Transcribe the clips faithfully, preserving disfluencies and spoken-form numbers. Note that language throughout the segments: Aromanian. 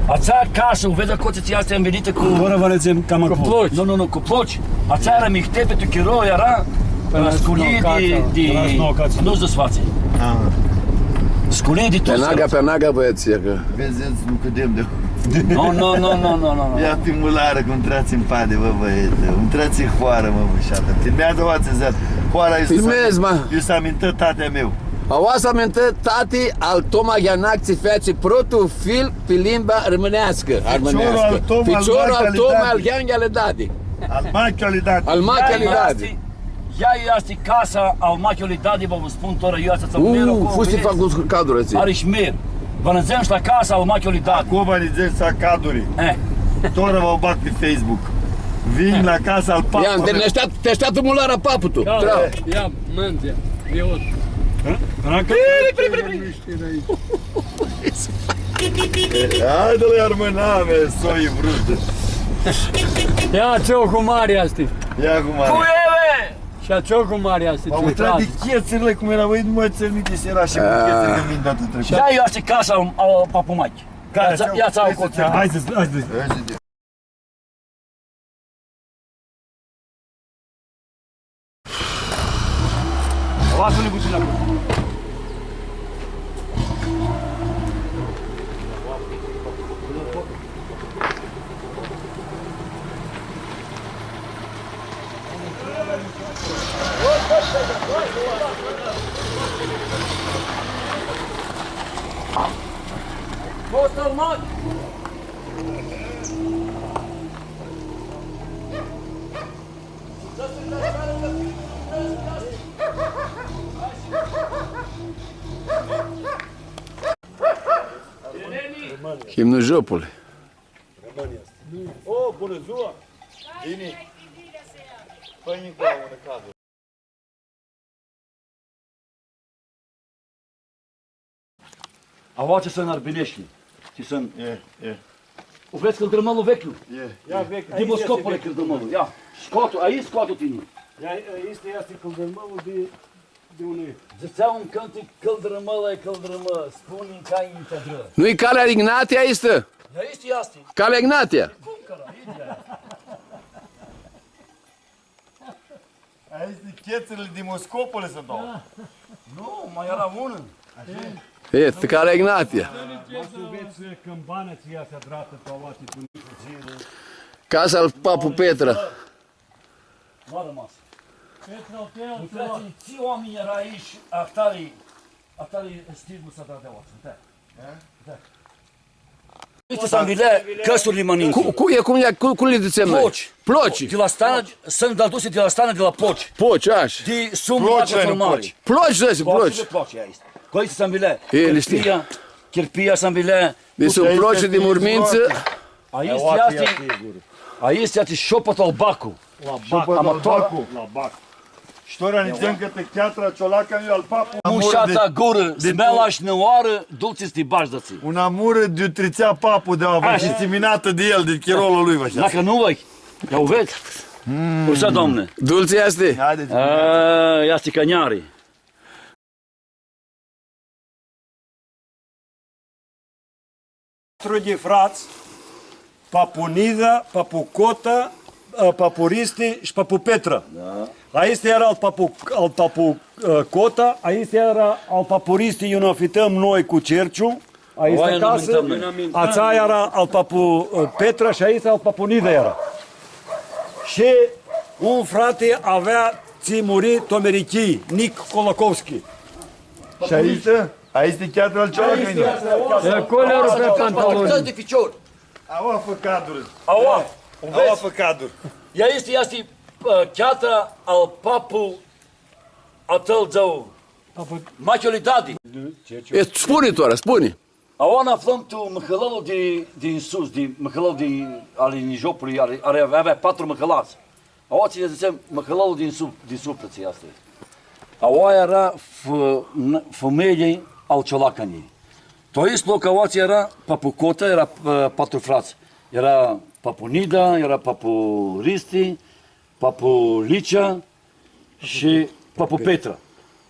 Atsea casã, u vedz aclo, tsi easti anvilitã cu... Tora va nã dzãtsem cama cu ploci. Nu, nu, nu, cu ploci. Atsea eara mihtea pi tu chiro, eara, ã, sculii di, di... Nu s-dã sfatsi. Sculii di tuts. Pe naga, pe naga, bãieți, e cã... Vedz, nu cãdem di... Nu, nu, nu. Ia ti mularã cum tratsi mpadi, bã, bãieți. Cum tratsi hoara, mã, mushata. Filmeadzã, oatsã, zat. Hoara, eu... Filmez, ma. Eu s-amintã tati a meu. Aoa s-amintã tati al Toma Gheanac, tsi featsi protlu film pi limba armãneascã, armãneascã. Ficiorlu al Toma, al Gheanghi ali Dadi. Al Machi ali Dadi. Al Machi ali Dadi. Ia easti casa al Machi ali Dadi, vã spun tora, ia s-tsã... U, fusti, fac un cadru, tsi. Ari shi mir. Va nã dzãtsem shi la casa al Machi ali Dadi. Aclo va nã dzãtsem shi la caduri. Eh. Tora va u bag pi Facebook. Vin la casa al papu. Ia, ti ashteaptã, ti ashteaptã mulara papu tu. Ia, ia, mãndzi, ia. Piri, piri, piri, piri. Haide, armãnami, soi vrutã. Ia, tsi cu mari easti. Ia cu mari. Cu ele! Shi atsea cu mari easti. Mã, uita di cheatsãrli cum eara, bãi, nu ma tsãn minti s-eara ashi cu cheatsãrli cãndu vin data trecuta. Ia, ia, easti casa al, al papu Machi. Ia, ia, ia, hai s-, hai s-, hai s-, Lasã-nã puțin acolo. Poți să-l măt? Him nã Jopuli. O, bunã dzua! Bini! Fã-nji cu unã cadru. Aoatsi sãn arbineshlji. Tsi sãn? E, e. U vedz cãldãrmãlu veclju? E, e. Ia, veclju. Di Moscopole cãldãrmãlu, ia. Scotu, ai scotu tini. Ia, easti, easti cãldãrmãlu di, di unã. Dzãtsea un cãntic, cãldãrmãlu, cãldãrmã, spuni-nji cai nj-ti adrã. Nu-i calea Ignatia, easti? Ia, easti, easti. Calea Ignatia. Cum cã, idyea easti. Aesti cheatsãrli di Moscopole suntu. Nu, ma eara unã. E, ti calea Ignatia. Ma s-u vedz cãmbana tsi easti adratã tu aoatsi tu... Casa al papu Petra. Nu armasi. Petra, Petra. Uitați-vă, tsi oaminj eara aici, ahtari, ahtari stil s-adra di aoatsi, uite. Da. Aesti s-anvilea cãsurli ma ninti. Cu, cu, e cum, e, cu, cum li dzãtsem noi? Ploci. Ploci. Di la Stana, suntu adusi di la Stana, di la Ploci. Ploci, ashi. Di sum... Ploci, nu Ploci. Ploci, dzãsi, Ploci. Ploci, aesti. Cu aesti s-anvilea. E, li shtii. Chirpia, chirpia s-anvilea. Di sum Ploci, di Murmintsã. Aesti easti, aesti easti shopata al Bacu. La Bac. Shopata al Bacu. La Bac. Shi tora nã dzãtsem cã ti cheatra Ciolacanj al papu. Mushata gurã, di, s-mea la shnãoarã, dultsi s-ti bash, dzãtsi. Unã murã di-u tritsea papu, di-aua, va shi tsi minatã di el, di chirolu lui, va shi. Dacã nu voi, ia u vedz. Ursã, doamne. Dultsi easti? Haide. A, easti ca njari. Patru di frats, papu Nida, papu Cota, ã, papu Risti shi papu Petra. Da. Aestu eara al papu, al papu, ã, Cota, aestu eara al papu Risti, iu nã afitãm noi cu Cerciu, aestã casã, atsea eara al papu, ã, Petra shi aestã al papu Nida eara. Shi un frati avea tsi muri tu Americhii, Nic Colakovski. Shi aestã? Aestã e cheatra al Ciolacanj. E, aclo arupi pantaloni. Di ficior. Aua fã cadru. Aua, u vedz? Aua fã cadru. Ia easti, easti, ã, cheatra al papu a tãu, dzãu, Machioli Dadi. E, spuni tora, spuni. Aua nã aflãm tu mãhãlãlu di, di nsus, di mãhãlãlu di, ali Nijopului, ari, ari, avea patru mãhãlats. Aoatsi nã dzãtsem mãhãlãlu di nsu-, di suflitsi easti. Aoa eara fã-, n-, fãmeili al Ciolacanj. Tu aestu loc aoatsi eara papu Cota, eara, ã, patru frats. Eara papu Nida, eara papu Risti, papu Licea shi papu Petra.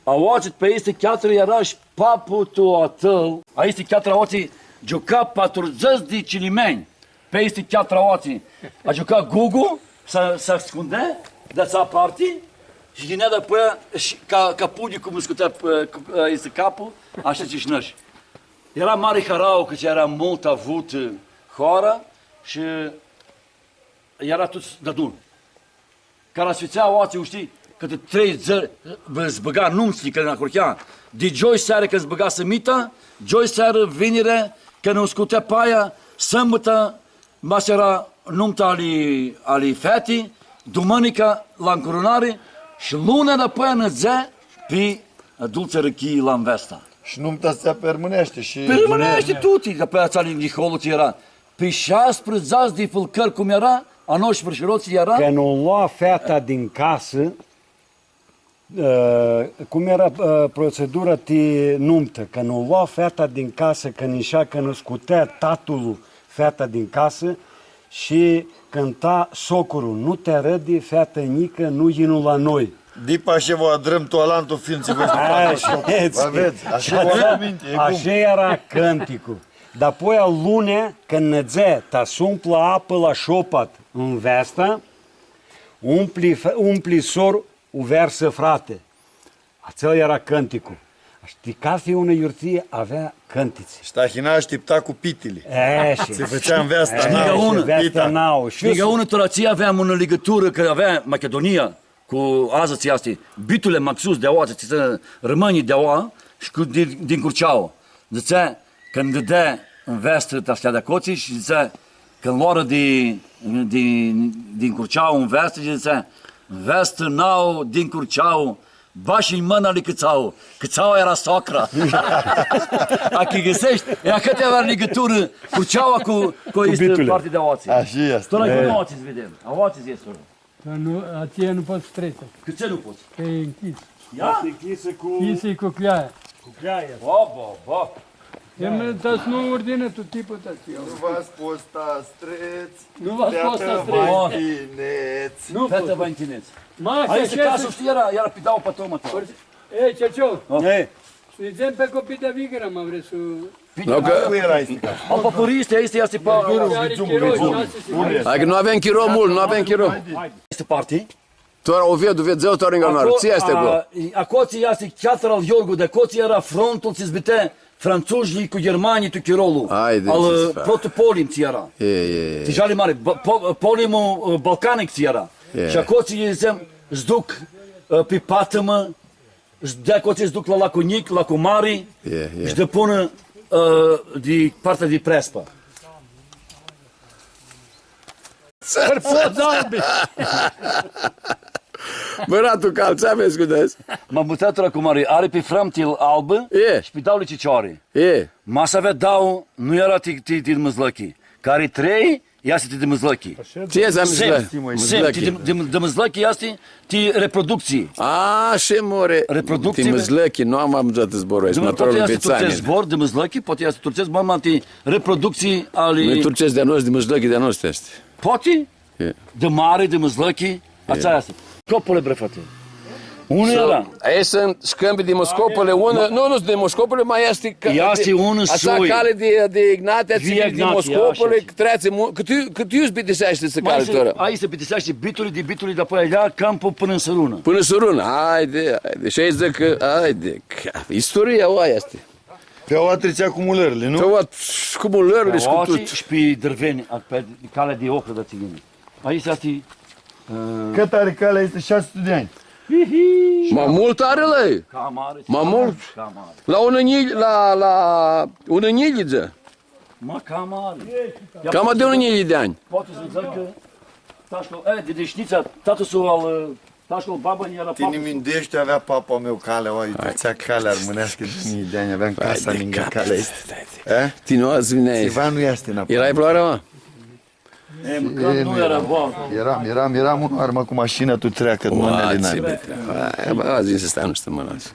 Aoatsi pi aestã cheatrã eara shi papu tu atãl. Aestã cheatrã aoatsi Giuca patrudzãts di cilimeanj. Pistã cheatra aoatsi. Agiuca Gugu, s-, s-ascundea di atsea parti shi yinea dapoaia shi ca, ca pughi cum scutea, ã, cu, ã, aestu caplu, ashi tsi shi nãsh. Eara mari harauã cã eara multu avutã hoara shi eara tuts deadun. Cara s-fãtsea aoatsi, u shtii, cãtã trei dzãli, bã, s-bãga numtsli, cã ahurhea. Di gioi searã cãndu s-bãga sãmita, gioi searã, vinire, cãndu u scutea paia, sãmbãta, ma s-eara numta ali, ali feati, dumãnica la ncurunari shi lunea dapoaia nãdzea pi Dultsã Rãchii la nvesta. Shi numta s-tsea pi armãneashti shi... Pi armãneashti tuti, dapoaia atsea di holu tsi eara. Pi shasprãdzatsi di fãlcãri cum eara, a noshtri frãshirotslji eara. Cãndu u lua feata din casã, ã, cum eara, ã, procedura ti numtã, cãndu u lua feata din casã, cãndu ishea, cãndu scutea tatãlu feata din casã shi cãnta socurlu: „Nu ti arãdi, featã njicã, nu yinu la noi.” Dipa shi va adrãm tu alantu film, tsi voi s-... Ashi, va vedz, ashi va adrãm, e cum. Ashi eara cãnticlu. Dapoaia lunea, cãndu nãdzea ta s-umplã apã la shopat nvesta, umpli fe-, umpli sor, u vearsã frate. Atsel eara cãnticlu. Shi cathi unã yiurtii avea cãntitsi. Shi tahina ashtipta cu pitili. E, shi... Tsi fãtsea nveasta nauã. Shi nveasta nauã. Shi ningã unã, tora tsi aveam unã ligãturã, cã avea Machidunia cu adzã tsi easti, Bitule Maxus di aoa, tsi tsãn rãmãnjlji di aoa, shi cu, di, din Curceau. Dzãtsea, cãndu dãdea nveastã ta s-lja di acotsi shi dzãtsea, cãndu loarã di, di, din Curceau nveastã shi dzãtsea: „Nveastã nauã din Curceau, bash-nj mãna ali Cãtsau.” Cãtsaua eara socra. Achicãseshti? E, cãtã avea ligãturã Curceaua cu, cu aestã parti di aoatsi. Ashi easti. Tora cum aoatsi s-videm? Aoatsi easti tora. Dar nu, atsia nu pots s-tretsi. Cãtse nu pots? Cã e nchisã. Ia? Easti nchisã cu... Nchisã cu cljaia. Cu cljaia. Ba, ba, ba. E, mã, ta s-nu urdinã tu tipul ta, tsi... Nu va s-pots ta s-tretsi. Nu va s-pots ta s-tretsi. Featã va nchinets. Nu pots. Featã va nchinets. Ma, aestã casã, shtii, eara, eara pi dauã patoma. E, Cerceu. E. S-lji dzãtsem pi copii di Vigãra, ma vrei s-... Pi... Nu, cã cui eara aestã casã? Al pãpãriljei, aestã easti pa... Adicã nu avem chiro multu, nu avem chiro. Aestã parti? Tora u ved, u ved, dzã-u tora ãn gãrnari. Tsi easti aclo? A, acotsi easti cheatra al Iorgu, di acotsi eara frontul tsi s-bitea frantsudzlji cu ghermanjlji tu chirolu. Al, ã, protu polim tsi eara. E, e, e. Ti Jali Mari, ba-, po-, polimlu, ã, balcanic tsi eara. E. Shi acotsi, dzãtsem, s-duc, ã, pi patãmã, s-, di acotsi s-duc la Lacu Njic, Lacu Mari, e, e, shi di pãnã, ã, di partea di Prespa. Bã, ratu, cal, tsi avets cu dãs? Ma mutratu la Lacu Mari, ari pi frãmti albã, e, shi pi dauli cicioari. E. Ma s-avea dauã, nu eara ti, ti, ti mãzlãchi. Cari trei, easti ti mãzlãchi. Tsi easti mãzlã-, mãzlãchi? Sem, ti, di, di, di mãzlãchi easti ti reproductsii. A, shi more. Reproductsii. Ti mãzlãchi, nu am, am dzãtã zborlu aestu, ma tora lu nvitsam. Poati easti turtsescu zbor, di mãzlãchi, poati easti turtsescu, ma, ma ti reproductsii ali... Nu-i turtsescu di-a nostru, di mãzlãchi di-a nostru easti. Poati? E. Di mari, di mãzlãchi, atsea easti. Scopule, bre frate. Unã eara. Aesti suntu scãmbi di Moscopole, unã, nu, nu suntu di Moscopole, ma easti ca, easti di, unã atsea soi. Cali di, di Ignatia, tsi vini di Moscopole, tsi treatsi, cãt iu, cãt iu s-bitiseashti atsea cali tora? Aestã s-bitiseashti Bituli, di Bituli, dapoaia ia Cãmpu pãnã ãn Sãrunã. Pãnã ãn Sãrunã, haidi, haidi. Shi aestã dzãc cã, haidi, cã istoria aoa easti. Pi aoa tritsea cu mulãrli, nu? Pi aoa cu mulãrli shi cu tut. Shi pi Dãrveni, a, pi calea di Ohridã, tsi yini. Aestã easti, ã, cãt ari calea aestã? Shasi suti di anj. Hihi! Ma multu ari, lei? Cama ari. Ma multu. Cama ari. La unã njilji, la, la unã njilji, dzã. Ma cama ari. Cama di unã njilji di anj. Poati s-dzãc cã Tashco, e, di Dishnitsa, tatã-su al, ã, Tashco, baba, eara... Tini papa. Mindueshti, avea papa a meu calea, oi, tritsea calea armãneascã di njilji di anj, aveam casa ningã calea aestã. E? Tini aoatsi vinai. Tsiva nu easti nãpoi. Erai ploara, ma? E, mãcam, nu eara, bun. Eram, eram, eram unã oarã cu mashina, tu treacã, nu ne... Ua, tsi bine. Aoatsi s-stai, nu shtiu, mã, las.